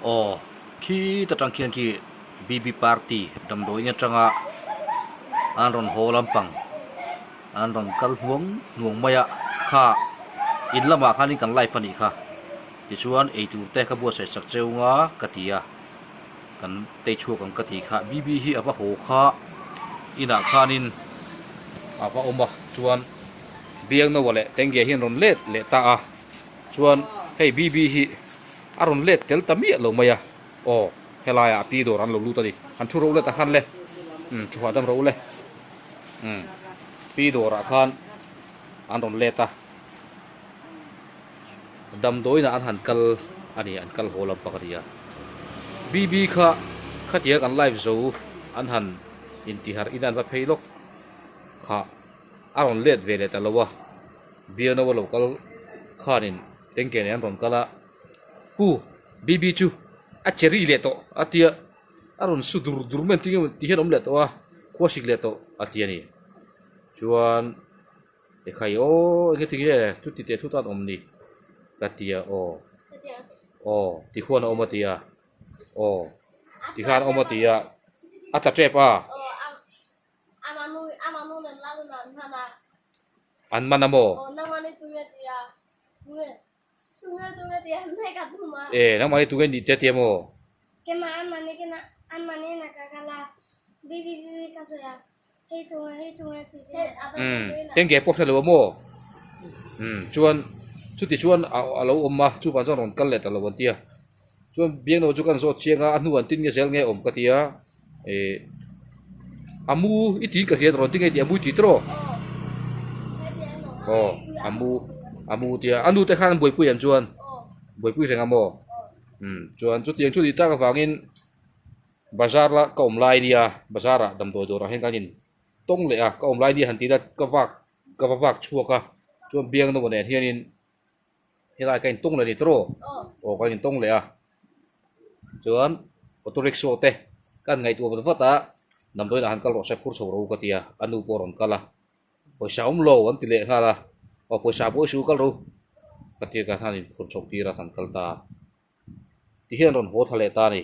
Aw khi ta tang khian khi BB party damdawiin atanga an rawn haw lampang an rawn kal hnuang hnuang mai a kha in lamah khanin kan live a nih kha tichuan eitur te ka buatsaih sak cheu nga ka ti a kan tei chhuak ang ka ti kha BB hi a va haw kha inah khanin a va awm a chuan Biangnoa leh Tengge hian rawn let leh ta a. Chuan hei BB hi a rawn let tel ta miah lo mai a, aw helaiah a pi dawr an lo lut a ni, an thu ro let ah khan le, umm thu hahdam ro le, umm pi dawrah khan an rawn let a, damdawiinah an han kal a ni, an kal haw lampang a ni a, BB kha khatiang an live zo an han intiharh in an va phei lawk kha a rawn let ve leh ta lo a. Biano a lo kal khanin tengke nen an rawn kal a, Pu, BB chu a che ri leh tawh a tia, a rawn su dur dur mai ang tih ti hian a awm leh tawh a, khua sik leh tawh a ti a ni. Chuan ekhai aw enge tinge chuti teh thut a an awm ni ka ti a aw, aw ti khuan a awm a ti a, aw ti khan a awm a ti a, a tla tep a. An man a maw? E nangmah hi tunge nih te tia maw? Umm tengge pawh hre lo a maw? Umm chuan chuti chuan a lo awm a chuvang chuan rawn kal leh ta lo an tia chuan biangno chu ka han zawt chiang a a hnu an tin nge zel nge awm ka tia. Eh a mu i tih ka hriat rawn ti ngei tih a mu i tih tawh aw a mu a mu tia a nu te khan an buaipui ang chuan buaipui reng a maw umm chuan chutiang chu nih tak avangin bazar la ka awm lai nia bazar ah damdawi dawrah hian kan in tawng leh a ka awm lai nia han tih ila ka vak ka va vak chhuak a chuan biangno nen hianin helai ka intawng leh a ni tawh aw kan intawng leh a chuan auto rickshaw te ka han ngaihtuah vat vat a damdawiin ah han kal rawh se phur chho ro ka ti a a nu pawh a rawn kal a pawisa awm lo an ti leh nghal a aw pawisa pawh i su kal ro ka ti a ka han inphur chho tir a kan kal ta a ti hian rawn haw thla leh ta a ni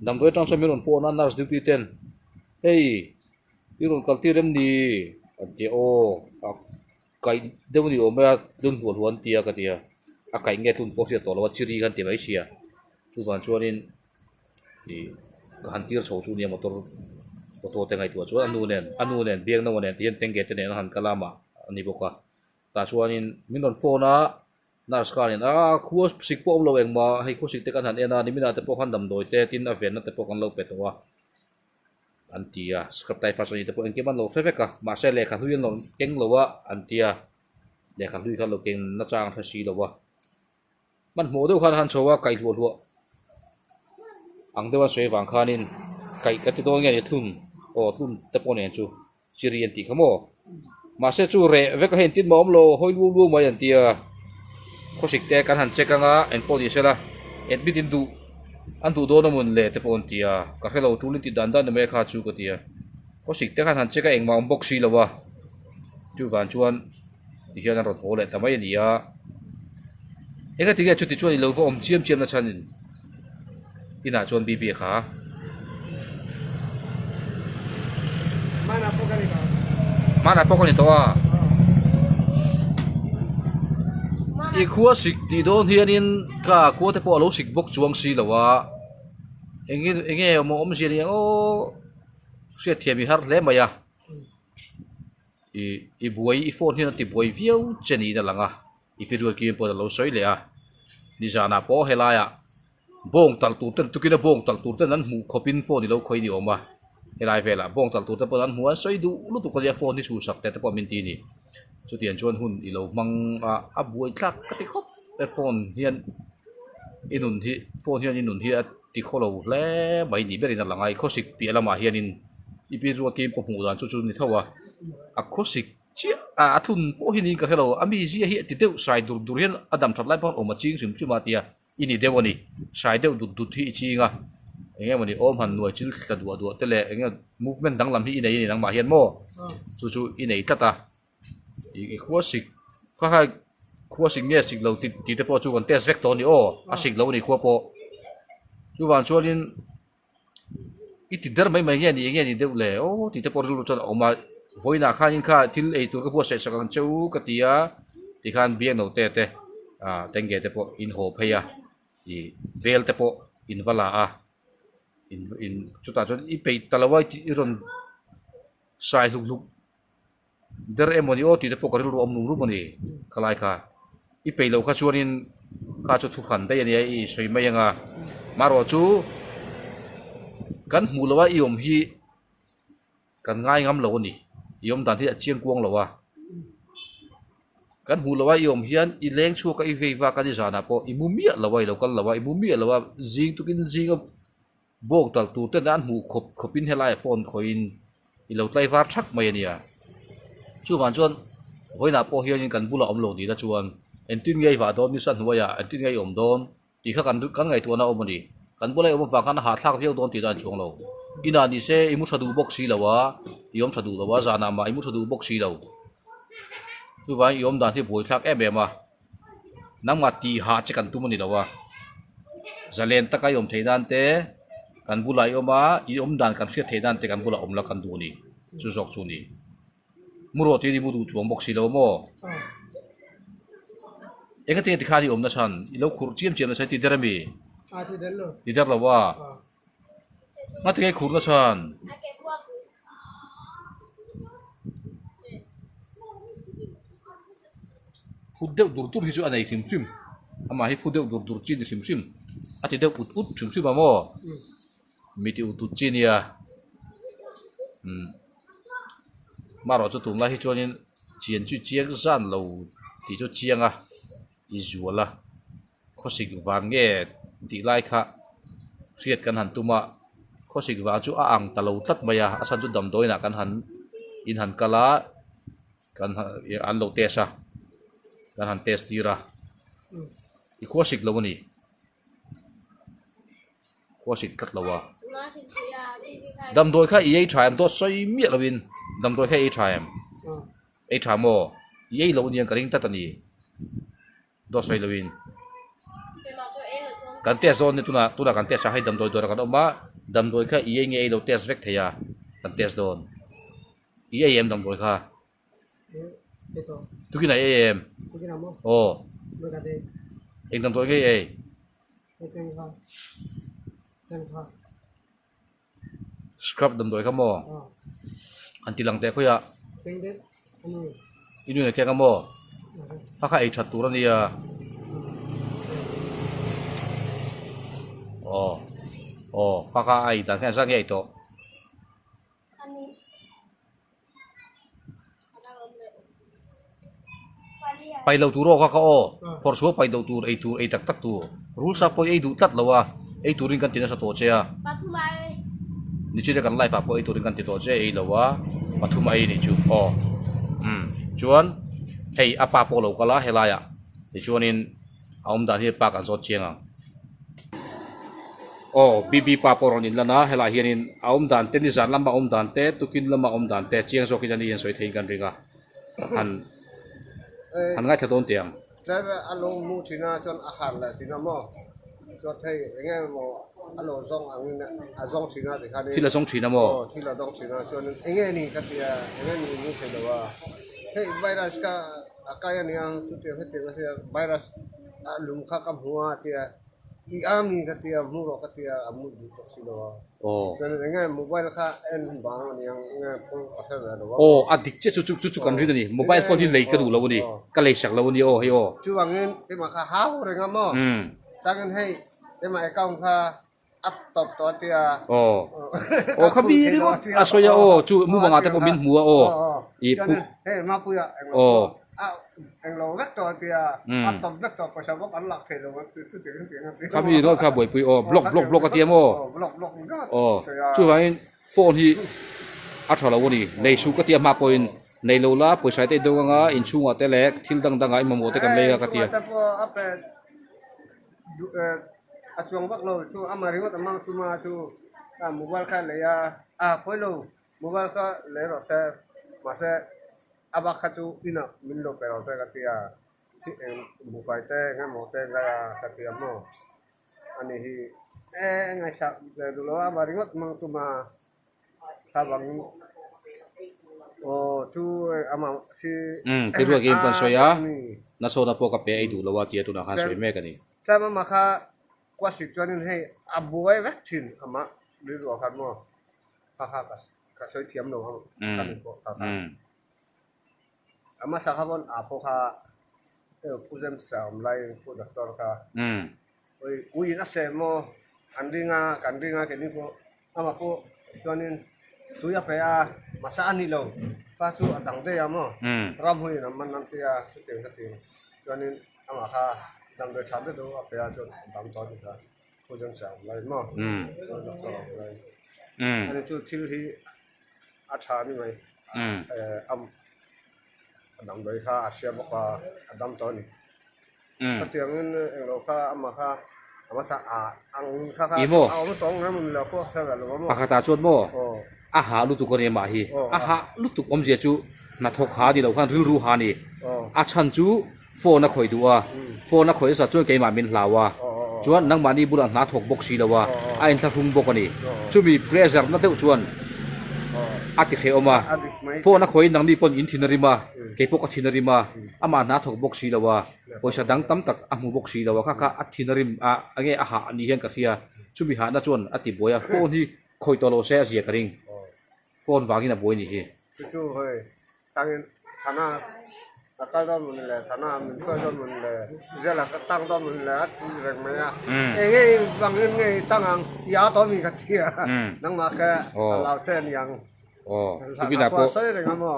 damdawi atang chuan min rawn phone a nurse duty ten hei i rawn kal tir em ni an ti a aw Kaih deuh ni awm a tlun hluah hluah an ti a ka ti a, a kaih nge tlun pawh hriat tawh lo a chiri khan ti mai sia chuvang chuanin ih ka han tir chho chu nia motor auto te ngaihtuah chuan a nu nen a nu nen biak naua nen tihian tengge te nen a han kal a mah a ni bawk a tah chuanin min rawn phone a nurse khanin a khua sik pawh a awm lo engmah hei khua sik te kan han en a niminah te pawh khan damdawi te tin a venna te pawh kan lo pe tawh a. an ti a scrub typhus a ni te pawh engkim an lo hre vek a mahse lehkha hlui an lo keng lo a an ti a lehkha hlui kha an lo keng na chang an hre si lo a hmanhmawh deuh khan a han chho a kaih hluah hluah ang deuh a sawi avang khanin kaih ka ti dawn nge ni thlun aw thlun te pawh nen chu chiri an tih kha maw mahse chu reh vek a hei engtin mah a awm lo hawi luau luau mai an ti a khawsik te kan han check anga engpawh ni sela admit in duh an duh dawn a mawn le te pawh an ti a ka hrelo tul in tih dan dan ni mai kha chu ka ti a khawsik te khan han check a engmah a awm bawk si lo a chuvang chuan tihian an rawn haw leh ta mai a ni a engatinge chuti chuan i lo va awm chiam chiam na chhanin inah chuan bibi a kha. Hmanah pawh ka ni tawh a i khua sik tih dawn hianin ka khua te pawh a lo sik bawk chuang si lo a eng enge awm awmzia ni ang aw hriatthiam i har hle mai a. Ih i buai i phone hian a ti buai viau che niin a lang a i period kim pawh a lo sawi leh a nizanah pawh helaiah bawng talh tur ten tukin a bawng talh tur ten an hmuh khawpin phone i lo khawih ni awm a helai velah bawng talh tur te pawh an hmu a an sawi duh lutuk a nia phone hi chhuhsak teh te pawh min ti a ni chutiang chuan hun i lo hmang a a buai thlak ka ti khawp e phone hian i nun hi phone hian i nun hi a ti khaw lo hle mai ni berin a lang a i khawsik piah lamah hianin i pi ruat kim pawh hmuh dan chu chu ni tho a a khawsik chiah a a thun pawh hi niin ka hre lo a mi zia hi a ti deuh sai dur dur hian a dam that lai pawh awm a ching hrim hrim a tia i ni deuh a ni sai deuh dut dut hi i ching a eng emaw ni awm han nuai chil thla duah duah te leh eng movement danglam hi i nei a ni nangmah hian maw chu chu i nei tlat a i khua sik kha kha khua sik nge sik lo tih tih te pawh chu kan test vek tawh a ni aw a sik lo a ni khua pawh. Chuvang chuanin i ti der mai mai nge ni nge ni deuh le aw tih te pawh rilru chuan a awm a, vawiinah khanin kha thil ei tur ka buatsaih sak ang che u ka ti a tikhan biakno te te ah tenge te pawh in haw phei a ih bel te pawh in va la a in in chutah chuan i peih ta lo a i rawn sai hluk hluk. Der emaw ni aw tih te pawh ka rilru a awm rum rum a ni khalai kha. I peih loh kha chuanin kha chu thu hran daih a nia i sawi mai ang a. Marawh chu kan hmuh loh a i awm hi kan ngai ngam lo a ni. I awm dan hi a chiang kuang lo a. Kan hmuh loh a i awm hian i leng chhuak a i vei vak a ni zanah pawh i mu miah lo a i lo kal lo a i mu miah lo a zing tukin zinga Bawk dal tur ten an hmuh khawp khawpin helaiah phone khawihin i lo tlaivar thak mai a nia. Chuvang chuan vawiinah pawh hianin kan bulah awm lo nihna chuan engtin nge i vah dawn nisa hnuaiah engtin nge i awm dawn tih kha kan kan ngaihtuahna a awm a ni. Kan bula i awm avang khan a hahthlak viau dawn tihna a ni chuang lo. Inah ni se i mu tha duh bawk si lo a, i awm tha duh lo a, zanah mah i mu tha duh bawk si lo. Chuvangin i awm dan hi buaithlak em em a. Nangmah tih hah che kan tum a ni lo a, zalen taka i awm theih nan te, kan bulah i awm a, i awm dan kan hriat theih nan te kan bulah awm la kan duh a ni, chu zawk chu a ni. Mu rawh tiin i mu duh chuang bawk si lo maw? Eng ati nge tikhan i awm na chhan? I lo khurh chiam chiam nasa i ti der a mi? Ti der lo a. Ngati nge i khurh na chhan? Phut deuh dur dur hi chu a nei hrim hrim amah hi phut deuh dur dur chi a ni hrim hrim a ti deuh ut ut hrim hrim a maw mi ti ut ut chi a nia umm marawh chu tunlai hi chuanin chian chu chiang zan lo tih chu chiang a i zual a khawsik vang nge tih lai kha hriat kan han tum a khawsik vang chu a ang ta lo tlat mai a a chhan chu damdawiin ah kan han in han kal a kan an lo test a kan han test tir a i khawsik lo a ni khawsik tlat lo a damdawi kha i ei tha em dawt sawi miah lovin damdawi kha i ei tha em ei tha maw i ei loh aniang ka ring tlat a ni. Dawt sawi loin kan test dawn nia tunah tunah kan test a hei damdawi dawrah kan awm a damdawi kha i ei nge ei lo test vek thei a kan test dawn i ei em damdawi kha tukin a ei em aw eng damdawi nge i ei scrub damdawi kha maw an ti lang teh khawi a i nu in a keng a maw kha kha ei that tur a nia aw aw kha kha a ei dan hian zan nge a ei tawh. Paih loh tur aw kha kha aw phawrh chhuah paih loh tur ei tur ei tak tak tur rul sa pawh i ei duh tlat lo a ei turin kan ti nasa tawh che a nichina kan life ah pawh ei turin kan ti tawh che ei lo a pathum a ei nih chu aw umm chuan hei a pa pawh a lo kal a helai ah tichuanin a awm dan hi pa kan zawt chiang ang. Aw BB pa pawh rawn inlan a helaiah hianin a awm dan te nizan lama awm dan te tukin lama awm dan te chiang zawkin ani hian sawi theiin kan ring a han han ngaithla dawn teh ang. Tlai a lo mu thin a chuan a har leh thin a maw chuan hei eng emaw a lo zawng angin a zawng thin a tikhanin thil a zawng thin a maw aw thil a zawng thin a chuanin eng nge ni ka tia eng nge ni mu thei lo a hei virus kha a kai a nia chutiang hetiang a sia virus a lung kha ka hmu a tia i a mi ka tia hmu rawh ka tia a mu duh bawk si lo a chuan eng nge mobile kha en bang a nia nge pawh a hre ve lo a aw a dik chiah chu chu chu kan rin a ni mobile phone hi lei ka duh lo a ni ka lei sak lo a ni aw hei aw chuvangin keimah kha hau reng a maw changin hei keimah account kha a tawp tawh a tia aw aw kha mi ringawt a sawi a aw chu mumanga te pawh min hmu a aw i pu hei mapuia englo aw a englo vek tawh a tia a tawp vek tawh pawisa bawk an lak thei lo a ti chutiang chutiang a ti kha mi ringawt kha buaipui aw block block block a tia maw block block ringawt aw chuvangin phone hi a tha lo a ni nei suh ka tia hma pawhin nei lo la pawisa te i dawng anga inchhungah te leh thil dang dangah i mamawh te kan lei a ka tia. A chuang vak lo chu amah ringawt a mang tuma chu a mobile kha a lei a, a pawi lo mobile kha lei rawh se mahse a bak kha chu inah min lo pe rawh se ka ti a eng buhfai te eng emaw te ngai a ka ti a maw. Ani hi e ngaihsak ve duh lo a mah ringawt hmang tum a thlavang aw chu amah si Umm Piruak in pawn sawi a nachhawna pawh ka pe ei duh lo a tia tunah khan sawi mek a ni. Tlem amah kha kuasik chuanin hei a buai vek thin amah rilru ah khan maw kha kha ka sawi thiam lo ang ka ni pawh kha kha. A hmasa kha pawn a pawh kha Pu James a awm laiin Pu Doctor kha ui in a seh maw an ring a kan ring a keini pawh amah pawh chuanin tui a pe a mahse a ni lo pa chu a dang daih a maw ramhuiin an man an tia chutiang chutiang chuanin amah kha damdawi tha deuh deuh a pe a chuan a dang tawh a ni kha Pu James a awm laiin maw Pu Doctor a awm laiin ani chu thil hi a tha a ni mai a damdawi kha a hria bawk a a dam tawh a ni khatiangin englo kha amah kha a hmasa a ang kha kha a awm tawng reng a ni lo pawh hre ve lo a maw pakhatah chuan maw a hah lutuk a ni amah hi a hah lutuk awmzia chu hnathawk ha ni lo khan rilru ha a ni a chhan chu phone a khawih duh a phone a khawih nasa chuan keimah min hlau a chuan nangmahni bulah hna thawk bawk si lo a a inthlahrung bawk a ni chumi pressure na deuh chuan a ti hrehawm a phone a khawihin nangni pawn in thin a rim a keipawh ka thin a rim a amah hna thawk bawk si lo a pawisa dang tam tak a hmu bawk si lo a kha kha a thin a rim a enge a hah ni hian ka hria chumi hahna chuan a ti buai a phone hi khawih tawh lo se a zia ka ring. Phone vangin a buai ni hi. Chu chu hei tangin thana a kal dawn maw ni le thana min hruai dawn maw ni le zela ka tang dawn maw ni le a ti reng mai a eng nge vangin nge i tang ang i a tawh mi ka ti a nangmah kha a lo che a ni ang tukinah pawh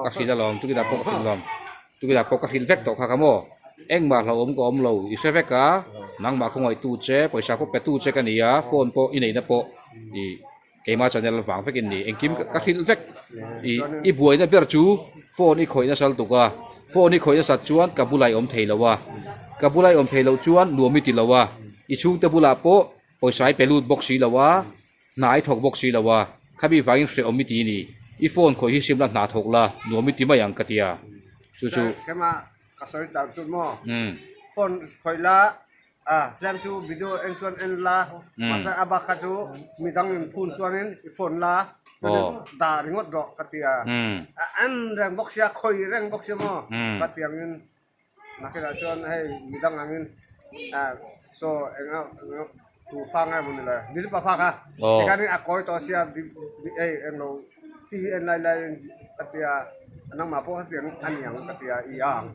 ka hrilh alawm tukinah pawh ka hrilh alawm tukinah pawh ka hrilh vek tawh kha ka maw engmah hlauhawm ka awm lo i hre vek a nangmah khawngaihtu che pawisa pawh petu che ka ni a phone pawh i neihna pawh i Keimah channel vang vekin ni engkim ka hrilh vek i i buaina ber chu phone i khawih nasal tuk a phone i khawih nasat chuan ka bulah i awm thei lo a ka bulah i awm thei loh chuan nuam i ti lo a i chhungte bulah pawh pawisa i pe lut bawk si lo a hna i thawk bawk si lo a khami vangin hrehawm i ti a ni i phone khawih hi sim la hna thawk la nuam i ti mai ang ka ti a chu chu. Keimah ka sawi dan chu maw phone khawih la A tlem chu video en chuan en la mahse a bak kha chu midang in phun chuanin i phone la chuanin dah ringawt rawh ka ti a a en reng bawk sia khawi reng bawk sia maw ka ti angin nakinah chuan hei midang angin saw eng eng tu fa ngai maw ni le Dilipa fa kha tikhanin a kawi tawh sia hei englo TV en lai laiin ka ti a nangmah pawh kha tiang a ni ang ka ti a i ang.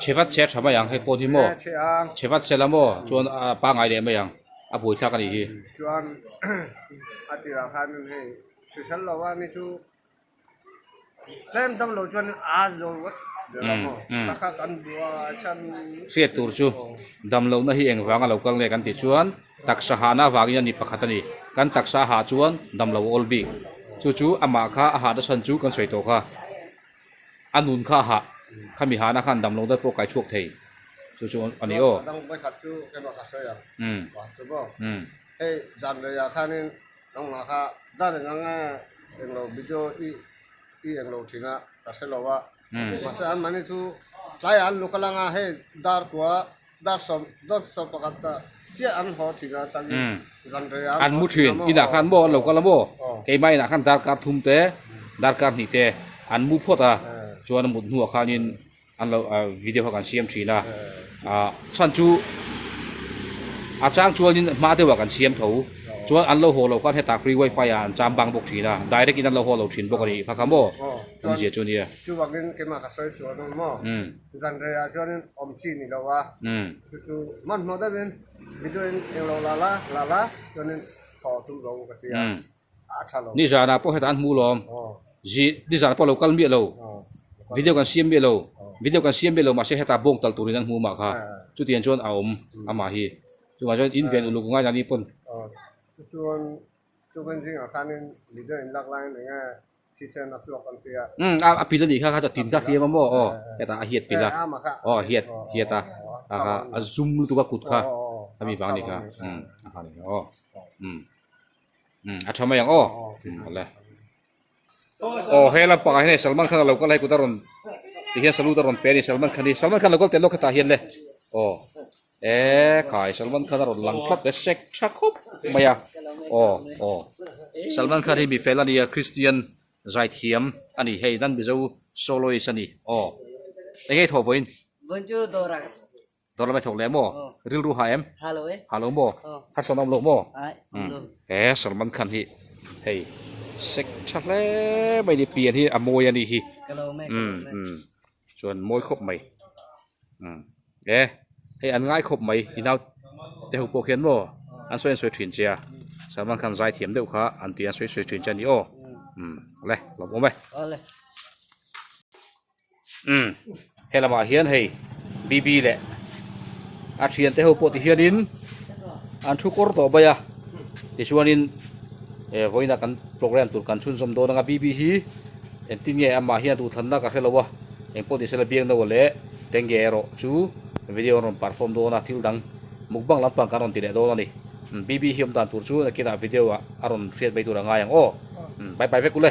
Chhe vat che a tha mai ang hei phone hi maw chhe vat che la maw chuan a pangai leh mai ang a buai thlak a nih hi. Chuan a tirah khan hei hrisel lo a ni chu tlem dam lo chuan a zawl vat zel a maw kha kha kan duh a chhan hriat tur chu dam lohna hi engvanga lo kal nge kan tih chuan taksa hahna avangin a ni pakhat a ni kan taksa a hah chuan dam lo a awl bik chu chu amah kha a hahna chhan chu kan sawi tawh kha a nun kha a hah khami hahna khan dam lo dat pawh kai chhuak thei chu chu a ni aw. Dang vawikhat chu keimah ka sawi ang chu maw hei zan reiah khanin nangmah kha dar eng anga englo video i i englo thin a ka hre lo a mahse anmahni chu tlaiah an luk alanga hei dar kua Dar sawm dar sawm pakhat ta chiah an haw thin a changin zan rei an mu thin inah khan maw an lo kal a maw keimah inah khan darkar thum te darkar hnih te an mu phawt a chuan a mut hnuah khanin an lo video kha kan siam thin a ah chhan chu a chang chuanin hma deuhah kan siam tho chuan an lo haw loh khan hetah free wifi ah an cham bang bawk thin a direct in an lo haw lo thin bawk a nih kha kha maw awmzia chu nia. Chuvangin keimah ka sawi chuan maw. Zan reiah chuanin awm chi ni lo a, chu chu hmanhmawh deuhin video in englo la la la la chuanin thaw tum lo ka ti a, a tha lo. Nizanah pawh hetah an hmu lawm, zi nizanah pawh lo kal miah lo, video kan siam miah lo, video kan siam miah lo mahse hetah bawng tal turin an hmu mah kha, chutiang chuan a awm amah hi, chuvang chuan in ven uluk ngai nani pawn. Chuan chu kan zingah khanin video in lak laiin eng nge Thisen a suak an ti a. Umm a a pil a nih kha kha chu a tin kha hliam a maw aw hetah a hiat pil a aw a hiat hiat a a kha a zum lutuk a kut kha a mi vang a nih kha umm a kha a nih kha aw umm umm a tha mai ang aw umm awle aw he lampangah hian hei Salman Khan a lo kal a hei kut a rawn ti hian salute a rawn pe a ni Salman Khan hi Salman Khan lo kal tel lawk hetah hian le aw. E khai Salman Khan a rawn lang tlat e sek tha khawp mai a aw aw Salman Khan hi mi fel a nia Christian zaithiam a ni hei nan Mizo soloist a ni aw eng nge i thawh vawiin? Vawiin chu dawrah ka thawk. Dawr lamah i thawk leh maw? Rilru ha em? Ha lo e. Ha lo maw? Harsatna awm lo maw? Ai awm lo. E Salman Khan hi hei sek tha hle mai ni pian hi a mawi a nih hi. Ka lo awm e ka lo awm e. Chuan mawi khawp mai e hei an ngai khawp mai i nau te ho pawh khian maw an sawi an sawi thin che a Salman Khan zai thiam deuh kha an ti an sawi sawi thin che a ni aw umm le lawm awm e umm he lamah hian hei B_B leh a thian te ho pawh ti hianin an thu kawr tawh mai a tichuanin e vawiinah kan program tur kan chhunzawm dawn anga B_B hi. Engtin nge amah hian duhthlanna ka hre lo a, engpawh ni sela biak no leh tenge erawh chu video an rawn perform dawn a, thil dang mukbang lampang kan rawn ti leh dawn a ni. BB hi awm dan tur chu nakinah video ah a rawn hriat mai tur a ngai ang aw. Bye bye vek u le.